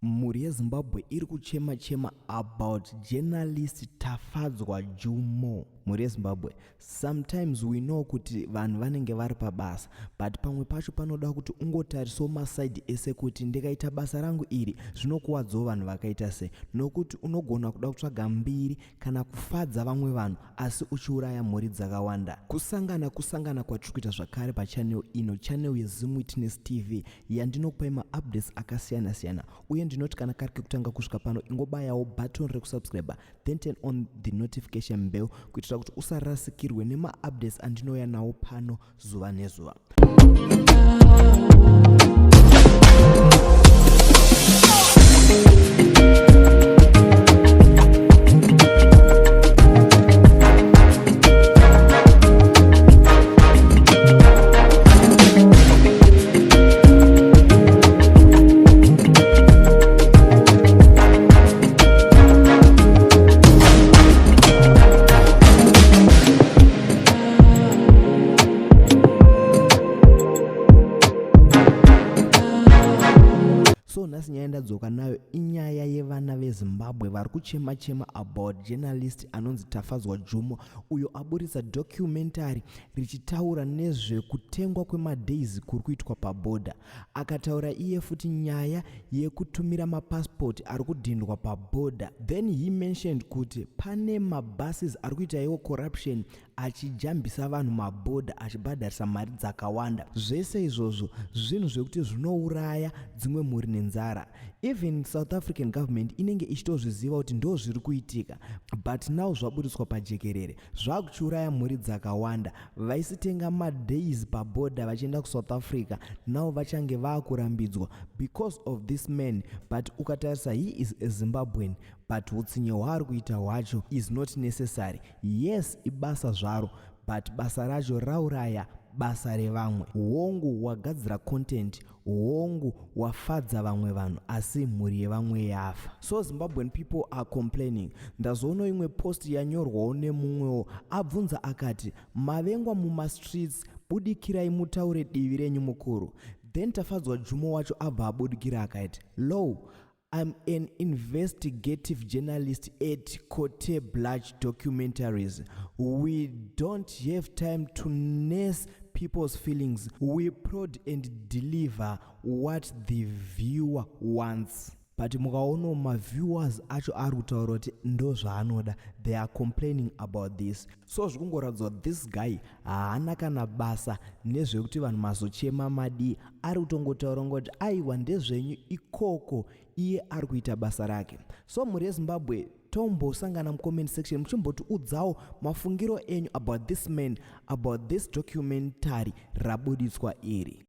Mhuri yeZimbabwe iri kuchema chema about journalist Tafadzwa Jumo. Mhuri yeZimbabwe, sometimes we know kuti vanhu vanenge vari pabasa, but pamwe pacho panoda kuti ungotarisawo masaidi ese kuti ndikaita basa rangu iri zvinokuwadzawo vanhu vakaita sei, nokuti unogona kuda kutsvaga mbiri kana kufadza vamwe vanhu asi uchiuraya mhuri dzakawanda. Kusangana kusangana kwatiri kuita zvakare pachannel ino, channel yeZimWitness TV yandinokupai maupdates akasiyana siyana, uye ndinoti kana kari kekutanga kusvika pano ingobayawo button rekusubscribe then turn on the notification bell kuitira kuti usarasikirwe nemaupdates andinouya nawo pano zuva nezuva. So nhasi nyaya ndadzoka nayo inyaya yevana veZimbabwe vari kuchema chema about journalist anonzi Tafadzwa Jumo, uyo aburitsa documentary richitaura nezvekutengwa kwemadays kuri kuitwa pabhodha. Akataura iye futi nyaya yekutumira mapasipoti ari kudhindwa pabhodha. Then he mentioned kuti pane mabuses ari kuita iwo corruption achijambisa vanhu mabhodha achibhadharisa mari dzakawanda. Zvese izvozvo zvinhu zvekuti zvinouraya dzimwe mhuri nenzara. Even South African government inenge ichitozviziva kuti ndo zviri kuitika, but now zvaburitswa pajekerere, zvakuchiuraya mhuri dzakawanda. Vaisitenga madays pabhodha vachienda kuSouth Africa now vachange vakurambidzwa because of this man. But ukatarisa, he is a Zimbabwean, but hutsinye hwaari kuita hwacho is not necessary. Yes, ibasa zvaro, but basa racho rauraya basa revamwe. Hongu wagadzira content, hongu wafadza vamwe vanhu, asi mhuri yevamwe yafa. So Zimbabwean people are complaining. Ndazoona imwe post yanyorwawo nemumwewo abvunza akati, mavengwa mumastreets, budikirai mutaure divi renyu mukuru. Then Tafadzwa Jumo wacho abva abudikira akati, low, I'm an investigative journalist at Cote Blanche Documentaries. We don't have time to nurse people's feelings. We prod and deliver what the viewer wants. But mukaona maviewers acho ari kutaura kuti ndo zvaanoda, they are complaining about this. So zvikungoratidza this guy haana kana basa nezvekuti vanhu mazochema madii, ari kutongotaura ngoti aiwa ndezvenyu ikoko, iye ari kuita basa rake. So mhuri yeZimbabwe, tombosangana mucomment section muchimbotiudzawo mafungiro enyu about this man, about this documentary rabuditswa iri.